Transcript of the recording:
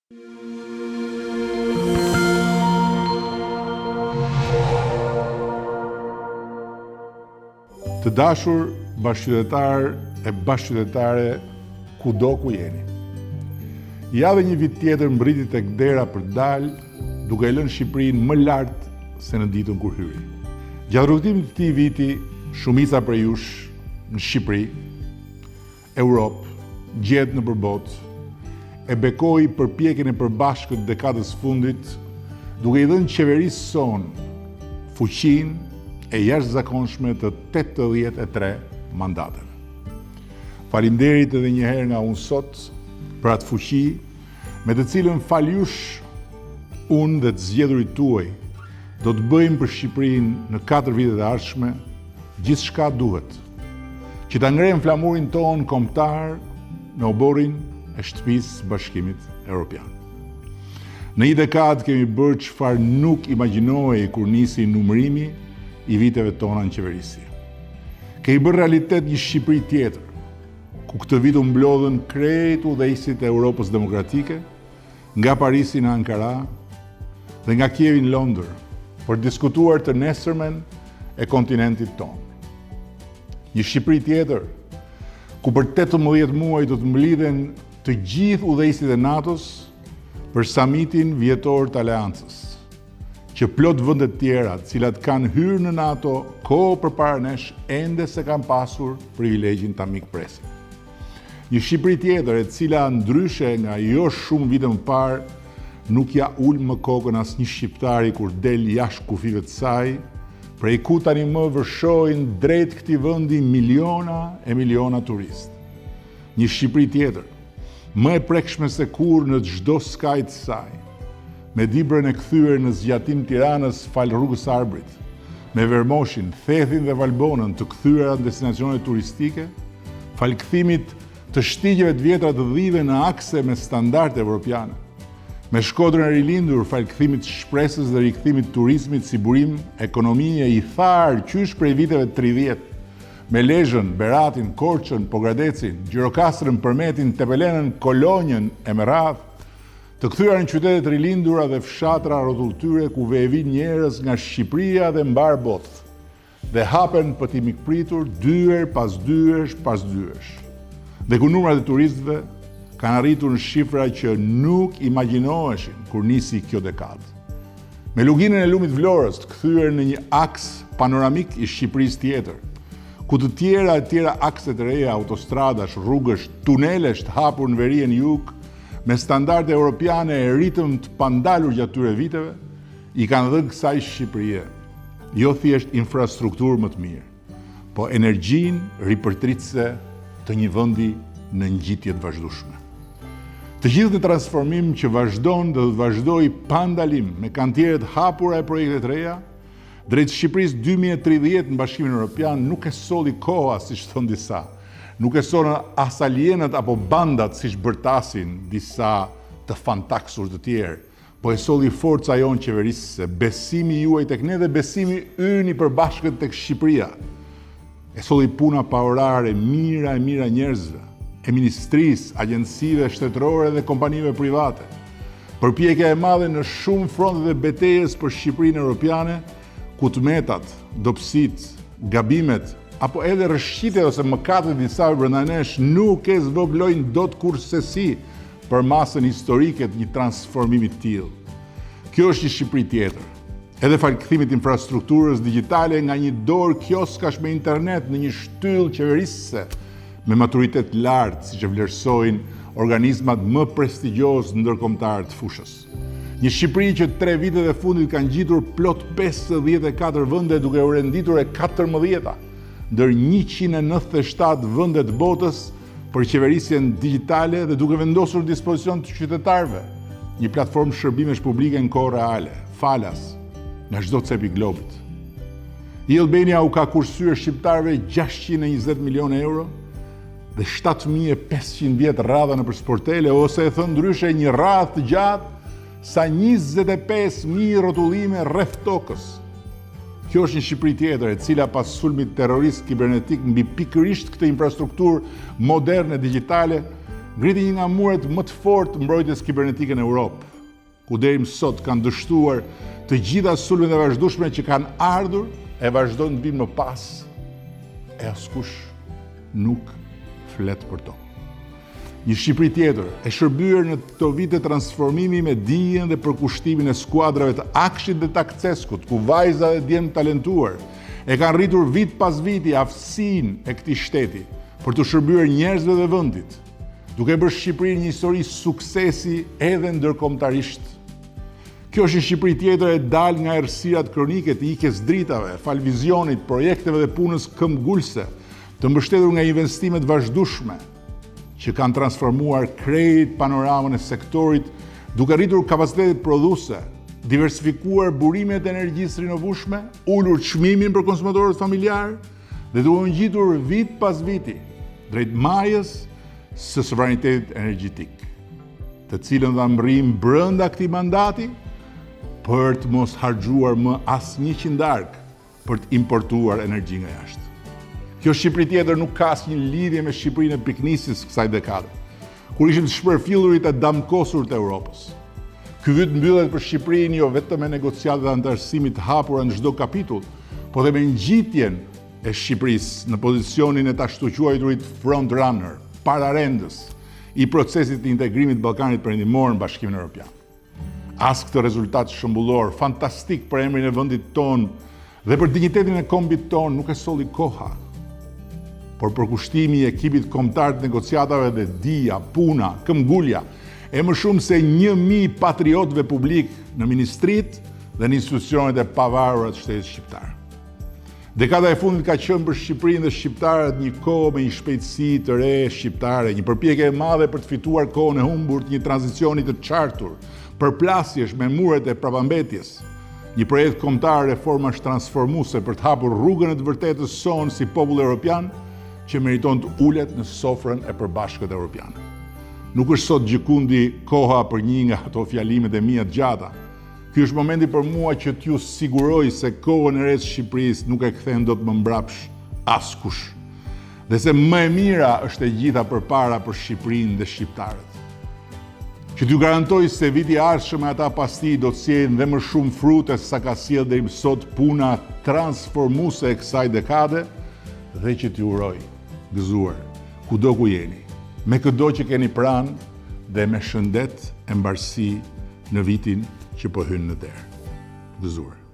Të dashur bashkëqytetarë e bashkëqytetare kudo ku jeni. Ja dhe një vit tjetër mbërriti tek dera për të dalë, duke e lënë Shqipërinë më lart se në ditën kur hyri. Gjatë rrugëtimit të këtij viti, shumica prej jush në Shqipëri, Europë, gjetkë nëpër botë, e bekoi përpjekjen e përbashkët të dekadës së fundit, duke i dhënë qeverisë sonë fuqinë e jashtëzakonshme të 83 mandateve. Faleminderit edhe një herë nga unë sot për atë fuqi me të cilën falë jush unë dhe të zgjedhurit tuaj do të bëjmë për Shqipërinë në 4 vitet e ardhshme gjithçka duhet që ta ngremë flamurin tonë kombëtar në oborrin e shtëpisë së Bashkimit Evropian. Në një dekadë kemi bërë çfarë nuk imagjinohej kur nisi numërimi i viteve tona në qeverisje. Kemi bërë realitet një Shqipëri tjetër, ku këtë vit u mblodhën krejt udhëheqësit e Europës Demokratike, nga Parisi në Ankara dhe nga Kievi në Londër, për të diskutuar të nesërmen e kontinentit tonë. Një Shqipëri tjetër, ku për 18 muaj do të mblidhen të gjithë udhëheqësit e NATO-s për samitin vjetor të Aleancës, që plot vende të tjera, të cilat kanë hyrë në NATO kohë përpara nesh, ende s'e kanë pasur privilegjin ta mikpresin. Një Shqipëri tjetër, e cila ndryshe nga jo shumë vite më parë, nuk ia ul më kokën asnjë shqiptari kur del jashtë kufijve të saj, prej ku tani më vërshojnë drejt këtij vendi miliona e miliona turistë. Një Shqipëri tjetër, më e prekshme se kurrë në çdo skaj të saj, me Dibrën e kthyer në zgjatim të Tiranës falë rrugës së Arbrit, me Vermoshin, Thethin dhe Valbonën të kthyera në destinacione turistike, falë kthimit të shtigjeve të vjetra të dhive në akse me standarde evropiane, me Shkodrën e rilindur falë kthimit të shpresës dhe rikthimit të turizmit si burim ekonomie i tharë qysh prej viteve 30, me Lezhën, Beratin, Korçën, Pogradecin, Gjirokastrën, Përmetin, Tepelenën, Kolonjën e me radhë, të kthyera në qytete të rilindura dhe fshatra rrotull tyre ku vijnë njerëz nga Shqipëria dhe mbarë bota dhe hapen për t'i mikpritur dyer pas dyersh pas dyersh. Dhe ku numrat e turistëve kanë arritur në shifra që nuk imagjinoheshin kur nisi kjo dekadë. Me luginën e lumit Vlorës të kthyer në një aks panoramik i Shqipërisë tjetër, ku të tjera e tjera akse të reja autostradash, rrugësh, tunelesh të hapur në veri e në jug, me standarde europiane e ritëm të pandalur gjatë këtyre viteve, i kanë dhënë kësaj Shqipërie jo thjesht infrastrukturë më të mirë, po energjinë ripërtritëse të një vendi në ngjitje të vazhdueshme. Të gjithë këtë transformim që vazhdon dhe do të vazhdojë pa ndalim me kantiere të hapura e projekte të reja, drejt Shqipërisë 2030 në Bashkimin Evropian nuk e solli koha, siç thonë disa. Nuk e sollën as alienët apo bandat, siç bërtasin disa të fantaksur të tjerë. Po e solli forca jonë qeverisëse, besimi juaj tek ne dhe besimi ynë i përbashkët tek Shqipëria. E solli puna pa orar e mijëra e mijëra njerëzve, e ministrisë, agjencive shtetërore dhe kompanive private. Përpjekja e madhe në shumë fronte të betejës për Shqipërinë Europiane, ku të metat, dobësitë, gabimet, apo edhe rrëshqitjet ose mëkatet e disave brenda nesh nuk e zvogëlojnë dot kurrsesi përmasën historike të një transformimi të tillë. Kjo është një Shqipëri tjetër. Edhe falë kthimit të infrastrukturës digjitale nga një dorë kioskash me internet në një shtyllë qeverisëse me maturitet të lartë, siç e vlerësojnë organizmat më prestigjiozë ndërkombëtarë të fushës. Një Shqipëri që tre vitet e fundit ka ngjitur plot 54 vende duke u renditur e 14-ta ndër 197 vende të botës për qeverisjen digjitale dhe duke vendosur në dispozicion të qytetarëve një platformë shërbimesh publike në kohë reale, falas, nga çdo cep i globit. E-Albania u ka kursyer shqiptarëve 620 milionë euro dhe 7500 vjet radha nëpër sportele, ose e thënë ndryshe një radhë të gjatë sa 25.000 rrotullime rreth tokës. Kjo është një Shqipëri tjetër, e cila pas sulmit terrorist kibernetik mbi pikërisht këtë infrastrukturë moderne digjitale, ngriti një nga muret më të fortë të mbrojtjes kibernetike në Europë, ku deri më sot kanë dështuar të gjitha sulmet e vazhdueshme që kanë ardhur e vazhdojnë të vijnë më pas, e askush nuk flet për to. Një Shqipëri tjetër, e shërbyer në këto vite transformimi me dijen dhe përkushtimin e skuadrave të AKSHI-t dhe të AKCESK-ut, ku vajza dhe djem të talentuar e kanë rritur vit pas viti aftësinë e këtij shteti për t'u shërbyer njerëzve dhe vendit, duke bërë Shqipërinë një histori suksesi edhe ndërkombëtarisht. Kjo është një Shqipëri tjetër e dalë nga errësirat kronike të ikjes dritave, falë vizionit, projekteve dhe punës këmbgulëse, të mbështetur nga investime të vazhdueshme, që kanë transformuar krejt panoramën e sektorit, duke rritur kapacitetet prodhuese, diversifikuar burimet e energjisë rinovueshme, ulur çmimin për konsumatorët familjarë dhe duke u ngjitur vit pas viti drejt majës së sovranitetit energjetik, të cilën do ta mbërrijmë brenda këtij mandati për të mos harxhuar më asnjë qindarkë për të importuar energji nga jashtë. Kjo Shqipëri tjetër nuk ka asnjë lidhje me Shqipërinë e pikënisjes së kësaj dekade, kur ishim të shpërfillurit e damkosur të Europës. Ky vit mbyllet për Shqipërinë jo vetëm me negociatat e anëtarësimit të hapura në çdo kapitull, po dhe me ngjitjen e Shqipërisë në pozicionin e të ashtuquajturit front runner, pararendës, i procesit të integrimit të Ballkanit Perëndimor në Bashkimin Evropian. As këtë rezultat shembullor, fantastik për emrin e vendit tonë dhe për dinjitetin e kombit tonë nuk e solli koha. Por përkushtimi i ekipit kombëtar të negociatave dhe dija, puna, këmbgulja e më shumë se 1000 patriotëve publikë në ministritë dhe në institucionet e pavarura të shtetit shqiptar. Dekada e fundit ka qenë për Shqipërinë dhe shqiptarët një kohë me një shpejtësi të re shqiptare, një përpjekje e madhe për të fituar kohën e humbur të një tranzicioni të çartur, përplasjesh me muret e prapambetjes, një projekt kombëtar reformash transformuese për të hapur rrugën e të vërtetës sonë si popull europian që meriton të ulet në sofrën e përbashkët europiane. Nuk është sot gjëkundi koha për një nga ato fjalimet e mia të gjata, Ky është momenti për mua që t'ju siguroj se kohën e re të Shqipërisë nuk e kthen dot më mbrapsht askush. Dhe se më e mira është e gjitha përpara për Shqipërinë dhe shqiptarët. Që t'ju garantoj se viti i ardhshëm e ata pas tij do të sjellin dhe më shumë frute se sa ka sjellë deri më sot puna transformuese e kësaj dekade dhe që t'ju uroj gëzuar kudo ku jeni, me këdo që keni pranë dhe me shëndet e mbarësi në vitin që po hyn në derë. Gëzuar.